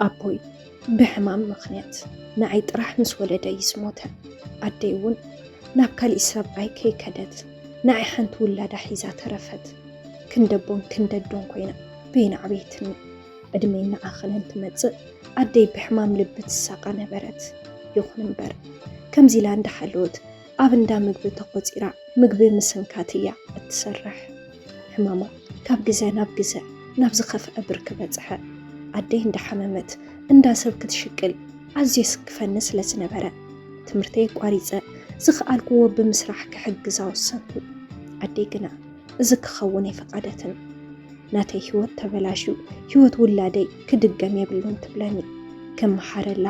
ኣቦይ ብሕማም ምኽንያት ንዓይ ጥራሕ ምስ ወለደ እዩ ዝሞተ። ኣደይ እውን ናብ ካሊእ ሰብኣይ ከይከደት ንዓይ ሓንቲ ውላዳ ሒዛ ተረፈት። ክንደቦን ክንደዶን ኮይና በይና ዓበየትኒ። ዕድመይ እናኣኸለ እንትመጽእ ኣደይ ብሕማም ልቢ ትሳቐ ነበረት። ይኹን እምበር ከምዚ ኢላ እንዳሓለወት ኣብ እንዳ ምግቢ ተቖጺራ ምግቢ ምስንካት እያ እትሰርሕ። ሕማማ ካብ ግዘ ናብ ግዘ ናብ ዝኸፍአ ብርኪ በጽሐ። ኣደይ እንዳሓመመት እንዳ ሰብ ክትሽቅል ኣዝዩ የስክፈኒ ስለ ዝነበረ ትምህርተይ ኣቋሪጸ ዝኸኣልክዎ ብምስራሕ ክሕግዛ ወሰንኩ። ኣደይ ግና እዚ ክኸውን ኣይፈቐደትን። ናተይ ህይወት ተበላሽዩ ህይወት ውላደይ ክድገም የብሉን ትብለኒ። ከመሓረላ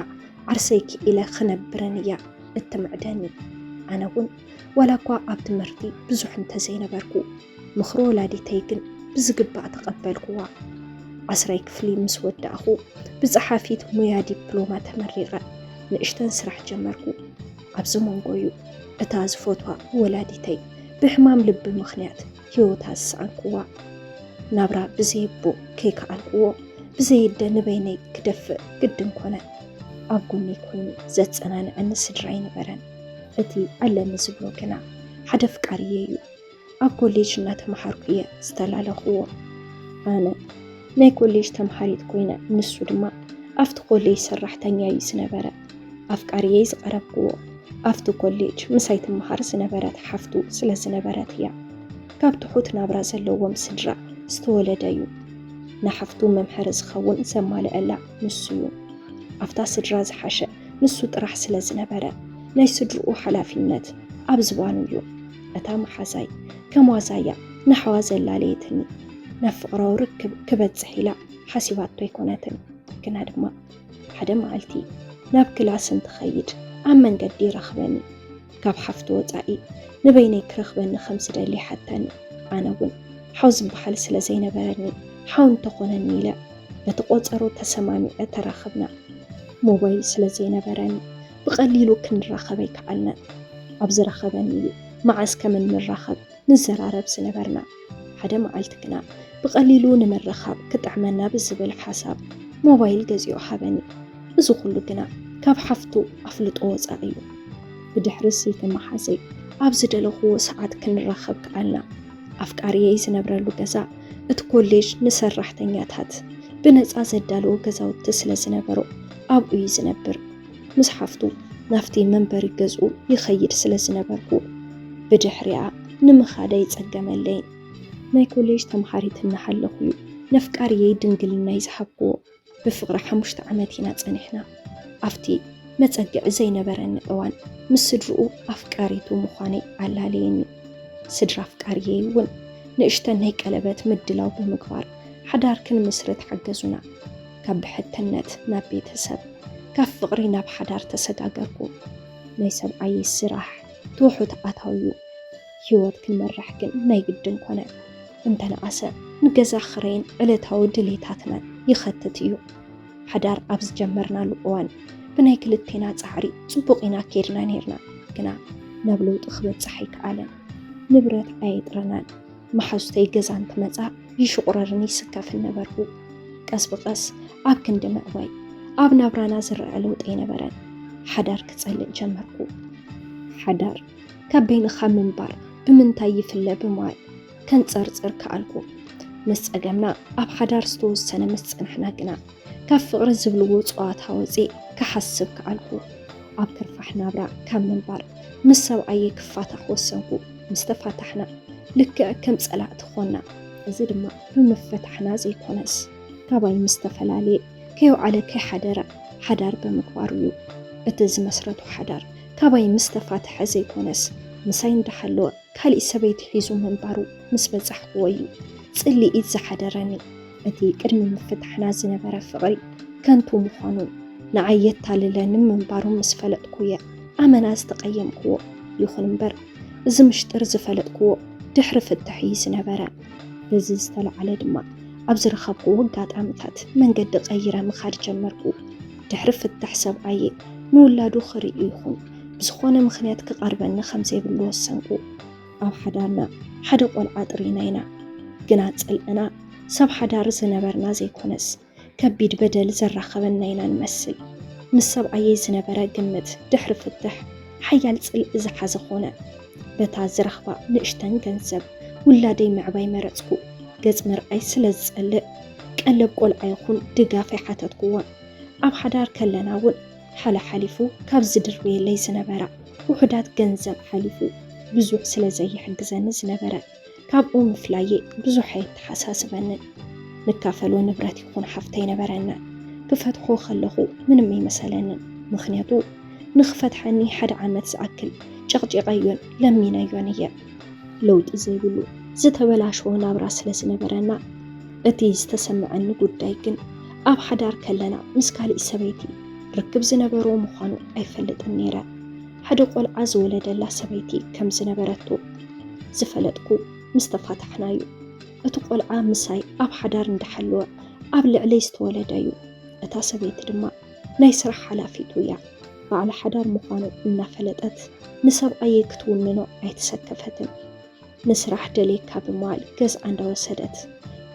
ዓርሰይ ክኢለ ክነብርን እያ እትምዕደኒ። ኣነ እውን ዋላ እኳ ኣብ ትምህርቲ ብዙሕ እንተዘይነበርኩ ምኽሪ ወላዲተይ ግን ብዝግባእ ተቐበልኩዋ። ዓስራይ ክፍሊ ምስ ወዳእኹ ብጸሓፊት ሙያ ዲፕሎማ ተመሪቐ ንእሽተን ስራሕ ጀመርኩ። ኣብዚ መንጎ እዩ እታ ዝፈትዋ ወላዲተይ ብሕማም ልቢ ምኽንያት ህይወታ ዝሰኣንኩዋ። ናብራ ብዘይ ኣቦ ከይከኣልኩዎ ብዘይ ኣደ ንበይነይ ክደፍእ ግድን ኮነ። ኣብ ጎነይ ኮይኑ ዘጸናንዐኒ ስድራ ኣይነበረን። እቲ ኣለኒ ዝብሎ ግና ሓደ ኣፍቃሪየ እዩ። ኣብ ኮሌጅ እናተምሃርኩ እየ ዝተላለኹዎ። ኣነ ናይ ኮሌጅ ተምሃሪት ኮይነ ንሱ ድማ ኣብቲ ኮሌጅ ሰራሕተኛ እዩ ዝነበረ። ኣፍቃሪየይ ዝቐረብክዎ ኣብቲ ኮሌጅ ምሳይ ትምሃር ዝነበረት ሓፍቱ ስለ ዝነበረት እያ። ካብ ትሑት ናብራ ዘለዎም ስድራ ዝተወለደ እዩ። ንሓፍቱ መምሃሪ ዝኸውን ዘማልአላ ንሱ እዩ። ኣብታ ስድራ ዝሓሸ ንሱ ጥራሕ ስለ ዝነበረ ናይ ስድርኡ ሓላፊነት ኣብ ዝባኑ እዩ። እታ መሓዛይ ከም ዋዛ እያ ንሓዋ ዘላለየትኒ። ናብ ፍቕራዊ ርክብ ክበጽሕ ኢላ ሓሲባቶ ኣይኮነትን። ግና ድማ ሓደ መዓልቲ ናብ ክላስ እንትኸይድ ኣብ መንገዲ ይረኽበኒ። ካብ ሓፍቱ ወጻኢ ንበይነይ ክረኽበኒ ከም ዝደሊ ሓተኒ። ኣነ እውን ሓው ዝበሃል ስለ ዘይነበረኒ ሓው እንተኾነኒ ኢለ በቲ ቆጸሮ ተሰማሚዐ ተራኸብና። ሞባይል ስለ ዘይነበረኒ ብቐሊሉ ክንራኸብ ኣይከኣልናን። ኣብ ዝረኸበኒ እዩ መዓስ ከም እንራኸብ ንዘራረብ ዝነበርና። ሓደ መዓልቲ ግና ብቐሊሉ ንምርኻብ ክጥዕመና ብዝብል ሓሳብ ሞባይል ገዚኡ ሃበኒ። እዚ ኩሉ ግና ካብ ሓፍቱ ኣፍልጦ ወጻኢ እዩ። ብድሕሪ ስልቲ መሓዘይ ኣብ ዝደለኽዎ ሰዓት ክንራኸብ ከኣልና። ኣፍቃሪየይ ዝነብረሉ ገዛ እቲ ኮሌጅ ንሰራሕተኛታት ብነጻ ዘዳለዎ ገዛውቲ ስለ ዝነበሮ ኣብኡ እዩ ዝነብር። ምስ ሓፍቱ ናብቲ መንበሪ ገዝኡ ይኸይድ ስለ ዝነበርኩ ብድሕሪኣ ንምኻድ ኣይጸገመለይን። ናይ ኮሌጅ ተምሃሪት እናሃለኹ እዩ ነፍቃሪየይ ድንግልናይ ዝሃብክዎ። ብፍቕሪ ሓሙሽተ ዓመት ኢና ጸኒሕና። ኣብቲ መጸግዒ ዘይነበረኒ እዋን ምስ ስድርኡ ኣፍቃሪቱ ምዃነይ ኣላለየኒ። ስድራ ኣፍቃሪየይ እውን ንእሽተን ናይ ቀለበት ምድላው ብምግባር ሓዳር ክንምስርት ሓገዙና። ካብ ብሕትነት ናብ ቤተሰብ፣ ካብ ፍቕሪ ናብ ሓዳር ተሰጋገርኩ። ናይ ሰብኣየይ ስራሕ ትውሑት ኣታዊ እዩ። ህይወት ክንመርሕ ግን ናይ ግድን ኮነ። እንተነኣሰ ንገዛ ክራይን ዕለታዊ ድሌታትናን ይኸትት እዩ። ሓዳር ኣብ ዝጀመርናሉ እዋን ብናይ ክልቴና ጻዕሪ ጽቡቕ ኢና ኬድና ኔርና። ግና ናብ ለውጢ ክበጽሕ ኣይከኣለን። ንብረት ኣየጥረናን። መሓዙተይ ገዛ እንትመጻ ይሽቑረርን ይስከፍን ነበርኩ። ቀስ ብቐስ ኣብ ክንዲ ምዕባይ ኣብ ናብራና ዝረኣ ለውጢ ኣይነበረን። ሓዳር ክጸልእ ጀመርኩ። ሓዳር ካብ በይንኻ ምንባር ብምንታይ ይፍለ ብምባል ከንጸርጽር ከኣልኩ። ምስ ጸገምና ኣብ ሓዳር ዝተወሰነ ምስ ጸናሕና ግና ካብ ፍቕሪ ዝብልዎ ጸዋታ ወጺእ ክሓስብ ከኣልኩ። ኣብ ከርፋሕ ናብራ ካብ ምንባር ምስ ሰብኣየይ ክፋታሕ ወሰንኩ። ምስ ተፋታሕና ልክዕ ከም ጸላእቲ ኾና። እዚ ድማ ብምፍታሕና ዘይኮነስ ካባይ ምስ ተፈላለየ ከይወዓለ ከይሓደረ ሓዳር ብምግባሩ እዩ። እቲ ዝመስረቶ ሓዳር ካባይ ምስ ተፋትሐ ዘይኮነስ ምሳይ እንዳሃለወ ካሊእ ሰበይቲ ሒዙ ምንባሩ ምስ በጻሕክዎ እዩ ጽልኢት ዝሓደረኒ። እቲ ቅድሚ ምፍታሕና ዝነበረ ፍቕሪ ከንቱ ምዃኑን ንዓይ የታልለኒ ምንባሩን ምስ ፈለጥኩ እየ ኣመና ዝተቐየምክዎ። ይኹን እምበር እዚ ምሽጥር ዝፈለጥክዎ ድሕሪ ፍትሕ እዩ ዝነበረ። በዚ ዝተለዓለ ድማ ኣብ ዝረኸብክዎ ኣጋጣሚታት መንገዲ ቀይረ ምኻድ ጀመርኩ። ድሕሪ ፍትሕ ሰብኣየ ንውላዱ ክርኢ ይኹን ብዝኾነ ምኽንያት ክቐርበኒ ከም ዘይብሉ ወሰንኩ። ኣብ ሓዳርና ሓደ ቆልዓ ጥሪና ኢና። ግና ጽልእና ሰብ ሓዳር ዝነበርና ዘይኮነስ ከቢድ በደል ዘራኸበና ኢና ንመስል። ምስ ሰብኣየይ ዝነበረ ግምት ድሕሪ ፍትሕ ሓያል ጽልኢ ዝሓዘ ኾነ። በታ ዝረኽባ ንእሽተን ገንዘብ ውላደይ ምዕባይ መረጽኩ። ገጽ ምርኣይ ስለ ዝጸልእ ቀለብ ቆልዓ ይኹን ድጋፍ ኣይሓተትኩዎን። ኣብ ሓዳር ከለና እውን ሓላሓሊፉ ካብ ዝድርብየለይ ዝነበራ ውሑዳት ገንዘብ ሓሊፉ ብዙሕ ስለ ዘይሕግዘኒ ዝነበረ ካብኡ ምፍላየ ብዙሕ ኣየተሓሳስበንን። ንካፈሎ ንብረት ይኹን ሃፍቲ ኣይነበረናን። ክፈትሖ ከለኹ ምንም ኣይመሰለንን። ምኽንያቱ ንኽፈትሓኒ ሓደ ዓመት ዝኣክል ጨቕጪቐዮን ለሚነዮን እየ። ለውጢ ዘይብሉ ዝተበላሸወ ናብራ ስለ ዝነበረና፣ እቲ ዝተሰምዐኒ ጉዳይ ግን ኣብ ሓዳር ከለና ምስ ካሊእ ሰበይቲ ርክብ ዝነበሮ ምዃኑ ኣይፈልጥን ነይረ። ሓደ ቆልዓ ዝወለደላ ሰበይቲ ከም ዝነበረቶ ዝፈለጥኩ ምስ ተፋታሕና እዩ። እቲ ቆልዓ ምሳይ ኣብ ሓዳር እንዳሓለወ ኣብ ልዕለይ ዝተወለደ እዩ። እታ ሰበይቲ ድማ ናይ ስራሕ ሓላፊቱ እያ። በዓል ሓዳር ምዃኑ እናፈለጠት ንሰብኣየይ ክትውንኖ ኣይተሰከፈትን። ንስራሕ ደልየካ ብምባል ገዝኣ እንዳወሰደት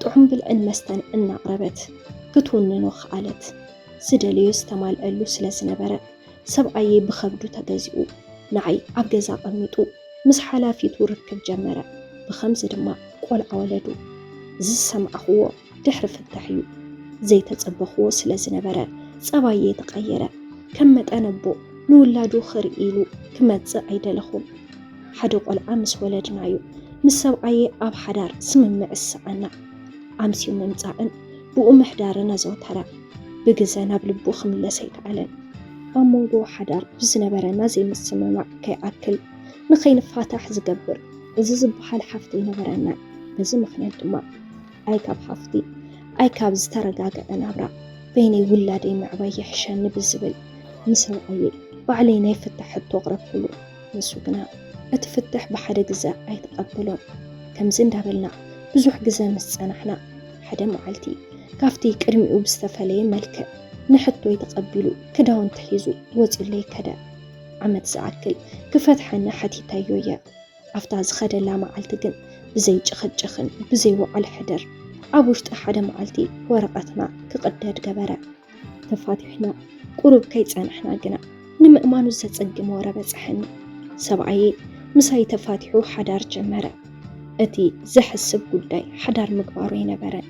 ጥዑም ብልዕን መስተን እናቕረበት ክትውንኖ ከኣለት። ዝደልዮ ዝተማልአሉ ስለ ዝነበረ ሰብኣየይ ብኸብዱ ተገዚኡ ንዓይ ኣብ ገዛ ኣቐሚጡ ምስ ሓላፊቱ ርክብ ጀመረ። ብኸምዚ ድማ ቆልዓ ወለዱ። ዝሰማዕኽዎ ድሕሪ ፍትሕ እዩ። ዘይተጸበኽዎ ስለ ዝነበረ ጸባየይ ተቐየረ። ከም መጠን ኣቦ ንውላዱ ክርኢ ኢሉ ክመጽእ ኣይደለኹን። ሓደ ቆልዓ ምስ ወለድና እዩ ምስ ሰብኣየ ኣብ ሓዳር ስምምዕ ዝሰኣና። ኣምስዩ ምምጻእን ብኡ ምሕዳርን ኣዘውተረ። ብግዘ ናብ ልቡ ክምለስ ኣይከኣለን። ኣብ መንጎ ሓዳር ብዝነበረና ዘይምስምማዕ ከይኣክል ንኸይንፋታሕ ዝገብር እዚ ዝበሃል ሓፍቲ ኣይነበረናን። በዚ ምኽንያት ድማ ኣይ ካብ ሃፍቲ ኣይ ካብ ዝተረጋገዐ ናብራ በይነይ ውላደይ ምዕባይ ይሕሸኒ ብዝብል ንሰብኣየይ ባዕለይ ናይ ፍትሕ ሕቶ ኣቕረብኩሉ። ንሱ ግና እቲ ፍትሕ ብሓደ ግዘ ኣይተቐበሎን። ከምዚ እንዳበልና ብዙሕ ግዘ ምስ ጸናሕና ሓደ መዓልቲ ካብቲ ቅድሚኡ ብዝተፈለየ መልክዕ ንሕቶይ ተቐቢሉ ክዳውንቲ ሒዙ ወጺኡለይ ከደ። ዓመት ዝኣክል ክፈትሓኒ ሓቲተዮ እየ። ኣብታ ዝኸደላ መዓልቲ ግን ብዘይ ጭኽጭኽን ብዘይ ውዓል ሕደር ኣብ ውሽጢ ሓደ መዓልቲ ወረቐትና ክቕደድ ገበረ። ተፋቲሕና ቁሩብ ከይጸናሕና ግና ንምእማኑ ዘጸግም ወረ በጸሐኒ። ሰብኣየይ ምሳይ ተፋቲሑ ሓዳር ጀመረ። እቲ ዘሕስብ ጉዳይ ሓዳር ምግባሩ ኣይነበረን።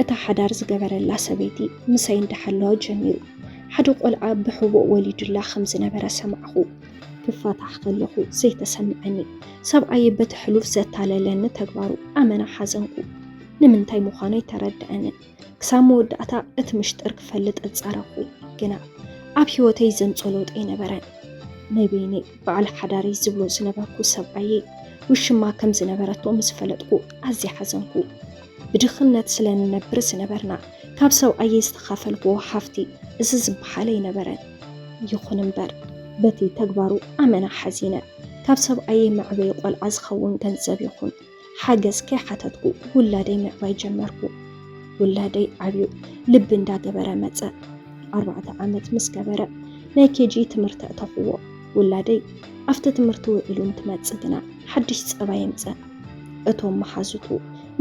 እታ ሓዳር ዝገበረላ ሰበይቲ ምሳይ እንዳሓለወ ጀሚሩ ሓደ ቆልዓ ብሕቡእ ወሊዱላ ከም ዝነበረ ሰማዕኹ። ክፋታሕ ከለኹ ዘይተሰምዐኒ ሰብኣየይ በቲ ሕሉፍ ዘታለለኒ ተግባሩ ኣመና ሓዘንኩ። ንምንታይ ምዃኑ ኣይተረድኣንን። ክሳብ መወዳእታ እቲ ምሽጥር ክፈልጥ ዝጸረኹ ግና ኣብ ህይወተይ ዘምጾ ለውጢ ኣይነበረን። ናይ በይነይ በዓል ሓዳረይ ዝብሎ ዝነበርኩ ሰብኣየይ ውሽማ ከም ዝነበረቶ ምስ ፈለጥኩ ኣዝየ ሓዘንኩ። ብድኽነት ስለ ንነብር ዝነበርና ካብ ሰብኣየይ ዝተኻፈልክዎ ሃፍቲ እዚ ዝበሃል ኣይነበረን። ይኹን እምበር በቲ ተግባሩ ኣመና ሓዚነ። ካብ ሰብኣየይ መዕበዪ ቆልዓ ዝኸውን ገንዘብ ይኹን ሓገዝ ከይሓተትኩ ውላደይ ምዕባይ ጀመርኩ። ውላደይ ዓብዩ ልቢ እንዳገበረ መጸ። ኣርባዕተ ዓመት ምስ ገበረ ናይ ኬጂ ትምህርቲ ኣእተኽዎ። ውላደይ ኣብቲ ትምህርቲ ውዒሉ እንትመጽእ ግና ሓድሽ ጸባይ የምጽእ። እቶም መሓዙቱ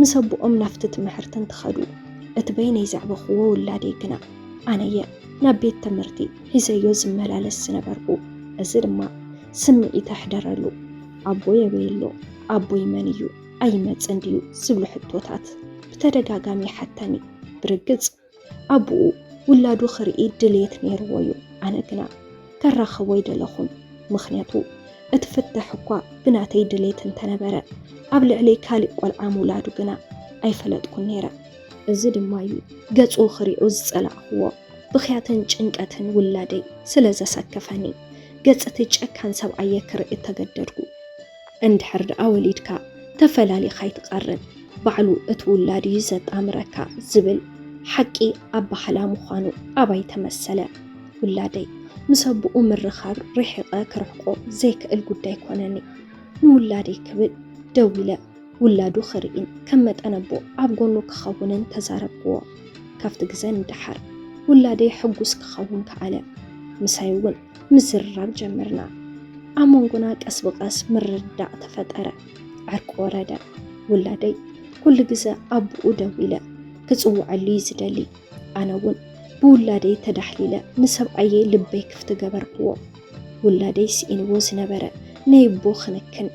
ምስ ኣቦኦም ናብቲ ትምህርቲ እንትኸዱ እቲ በይነይ ዘዕበኽዎ ውላደይ ግና ኣነየ ናብ ቤት ትምህርቲ ሒዘዮ ዝመላለስ ዝነበርኩ። እዚ ድማ ስምዒት ኣሕደረሉ። ኣቦይ ኣበይ ኣሎ? ኣቦይ መን እዩ? ኣይመጽን ድዩ? ዝብሉ ሕቶታት ብተደጋጋሚ ይሓተኒ። ብርግጽ ኣቦኡ ውላዱ ክርኢ ድልየት ነይርዎ እዩ። ኣነ ግና ከራኽቦ ኣይደለኹን። ምኽንያቱ እቲ ፍትሕ እኳ ብናተይ ድልየት እንተነበረ ኣብ ልዕለይ ካሊእ ቆልዓ ምውላዱ ግና ኣይፈለጥኩን ነይረ። እዚ ድማ እዩ ገጹ ክሪኦ ዝጸላእኽዎ። ብኽያትን ጭንቀትን ውላደይ ስለ ዘሰከፈኒ ገጽ እቲ ጨካን ሰብኣየ ክርኢ እተገደድኩ። እንድሕር ደኣ ወሊድካ ተፈላሊኻ ኣይትቐርን፣ ባዕሉ እቲ ውላድ እዩ ዘጣምረካ ዝብል ሓቂ ኣባህላ ምዃኑ ኣባይ ተመሰለ። ውላደይ ምስ ኣቦኡ ምርኻብ ርሒቐ ክርሕቆ ዘይክእል ጉዳይ ኮነኒ። ንውላደይ ክብል ደዊለ ውላዱ ክርኢን ከም መጠን ኣቦ ኣብ ጎኑ ክኸውንን ተዛረብክዎ። ካብቲ ግዘ ንደሓር ውላደይ ሕጉስ ክኸውን ከኣለ። ምሳይ እውን ምዝርራብ ጀመርና። ኣብ መንጎና ቀስ ብቐስ ምርድዳእ ተፈጠረ። ዕርቂ ወረደ። ውላደይ ኩሉ ግዘ ኣቦኡ ደዊለ ክጽውዐሉ እዩ ዝደሊ። ኣነ እውን ብውላደይ ተዳሕሊለ ንሰብኣየይ ልበይ ክፍቲ ገበርክዎ። ውላደይ ስኢንዎ ዝነበረ ናይ ኣቦ ክንክን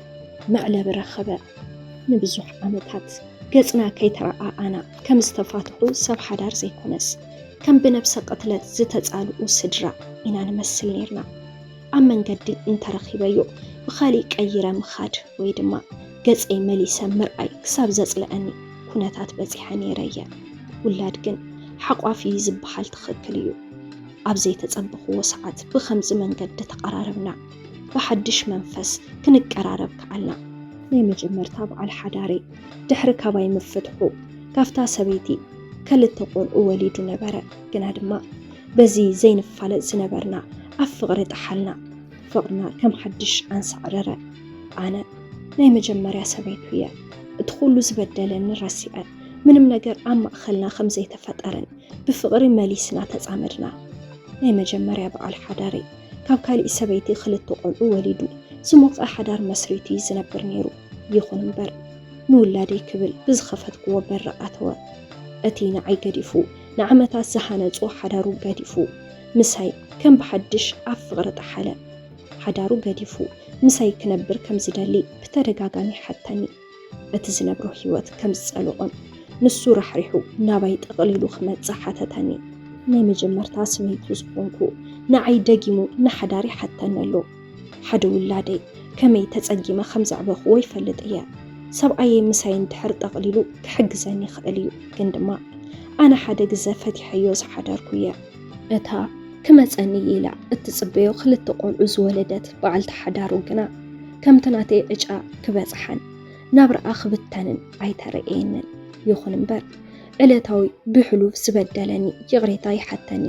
መዕለቢ ረኸበ። ንብዙሕ ዓመታት ገጽና ከይተረኣኣና ከም ዝተፋትሑ ሰብ ሓዳር ዘይኮነስ፣ ከም ብነብሰ ቅትለት ዝተጻልኡ ስድራ ኢና ንመስል ኔርና። ኣብ መንገዲ እንተረኺበዮ ብኻሊእ ቀይረ ምኻድ ወይ ድማ ገጸይ መሊሰ ምርኣይ ክሳብ ዘጽልኣኒ ኩነታት በጺሐ ኔረ እየ። ውላድ ግን ሓቋፊ ዝበሃል ትኽክል እዩ። ኣብ ዘይተጸበኽዎ ሰዓት ብኸምዚ መንገዲ ተቐራረብና። ብሓድሽ መንፈስ ክንቀራረብ ከኣልና። ናይ መጀመርታ በዓል ሓዳረይ ድሕሪ ካባይ ምፍትሑ፣ ካብታ ሰበይቲ ክልተ ቆልዑ ወሊዱ ነበረ። ግና ድማ በዚ ዘይንፋለጥ ዝነበርና ኣብ ፍቕሪ ጠሓልና። ፍቕርና ከም ሓድሽ ኣንሳዕረረ። ኣነ ናይ መጀመርያ ሰበይቱ እየ። እቲ ኩሉ ዝበደለኒ ረሲዐ፣ ምንም ነገር ኣብ ማእኸልና ከም ዘይተፈጠረን ብፍቕሪ መሊስና ተጻመድና። ናይ መጀመርያ በዓል ሓዳረይ ካብ ካሊእ ሰበይቲ ክልተ ቆልዑ ወሊዱ ዝሞቐ ሓዳር መስሪቱ እዩ ዝነብር ነይሩ። ይኹን እምበር ንውላደይ ክብል ብዝኸፈትክዎ በር ኣተወ። እቲ ንዓይ ገዲፉ ንዓመታት ዝሃነጾ ሓዳሩ ገዲፉ ምሳይ ከም ብሓድሽ ኣብ ፍቕሪ ጠሓለ። ሓዳሩ ገዲፉ ምሳይ ክነብር ከም ዝደሊ ብተደጋጋሚ ሓተኒ። እቲ ዝነብሮ ህይወት ከም ዝጸልኦን ንሱ ራሕሪሑ ናባይ ጠቕሊሉ ክመጽእ ሓተተኒ። ናይ መጀመርታ ሰበይቱ ዝኾንኩ ንዓይ ደጊሙ ንሓዳር ይሓተኒ ኣሎ። ሓደ ውላደይ ከመይ ተጸጊመ ከም ዘዕበኽዎ ይፈልጥ እየ። ሰብኣየይ ምሳይ እንድሕር ጠቕሊሉ ክሕግዘኒ ይኽእል እዩ፣ ግን ድማ ኣነ ሓደ ግዘ ፈቲሐዮ ዝሓደርኩ እየ። እታ ክመጸኒ ኢላ እትጽበዮ ክልተ ቆልዑ ዝወለደት በዓልቲ ሓዳሩ ግና ከምቲ ናተይ ዕጫ ክበጽሓን ናብራኣ ክብተንን ኣይተረእየንን። ይኹን እምበር ዕለታዊ ብሕሉፍ ዝበደለኒ ይቕሬታ ይሓተኒ።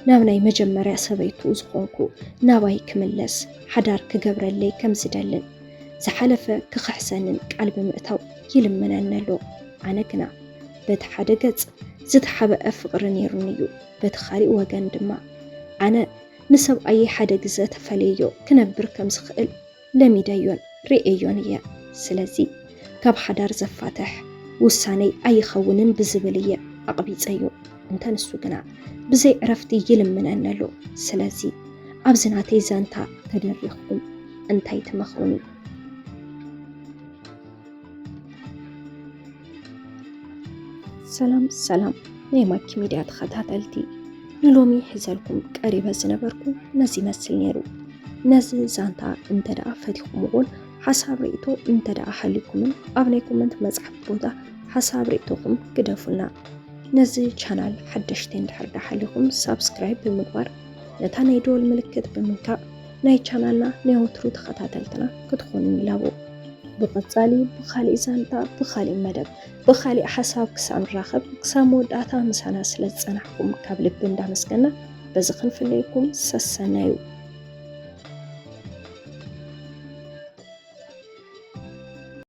ናብ ናይ መጀመርያ ሰበይቱ ዝኾንኩ ናባይ ክምለስ ሓዳር ክገብረለይ ከም ዝደልን ዝሓለፈ ክኽሕሰንን ቃል ብምእታው ይልምነኒ ኣሎ። ኣነ ግና በቲ ሓደ ገጽ ዝተሓበአ ፍቕሪ ነይሩኒ እዩ። በቲ ካሊእ ወገን ድማ ኣነ ንሰብኣየይ ሓደ ግዘ ተፈልየዮ ክነብር ከም ዝኽእል ለሚደዮን ርእየዮን እየ። ስለዚ ካብ ሓዳር ዘፋትሕ ውሳነይ ኣይኸውንን ብዝብል እየ ኣቕቢጸዮ። እንተ ንሱ ግና ብዘይ ዕረፍቲ ይልምነኒ ኣሎ። ስለዚ ኣብዚ ናተይ ዛንታ ተደሪኽኩም እንታይ ትመኽሩኒ? ሰላም ሰላም ናይ ማኪ ሚድያ ተኸታተልቲ፣ ንሎሚ ሒዘልኩም ቀሪበ ዝነበርኩ ነዚ ይመስል ነይሩ። ነዚ ዛንታ እንተ ደኣ ፈቲኹምዎን ሓሳብ ርእይቶ እንተ ደኣ ሃልዩኩምን ኣብ ናይ ኮመንት መጽሓፍ ቦታ ሓሳብ ርእይቶኹም ግደፉልና። ነዚ ቻናል ሓደሽቲ እንድሕር ደኣ ሃሊኹም ሳብስክራይብ ብምግባር ነታ ናይ ደወል ምልክት ብምንካእ ናይ ቻናልና ናይ ወትሩ ተኸታተልትና ክትኾኑ ንላቦ። ብቐጻሊ ብኻሊእ ዛንታ፣ ብኻሊእ መደብ፣ ብኻሊእ ሓሳብ ክሳብ ንራኸብ፣ ክሳብ መወዳእታ ምሳና ስለ ዝጸናሕኩም ካብ ልቢ እንዳመስገና በዚ ክንፍለየኩም ሰሰናዩ።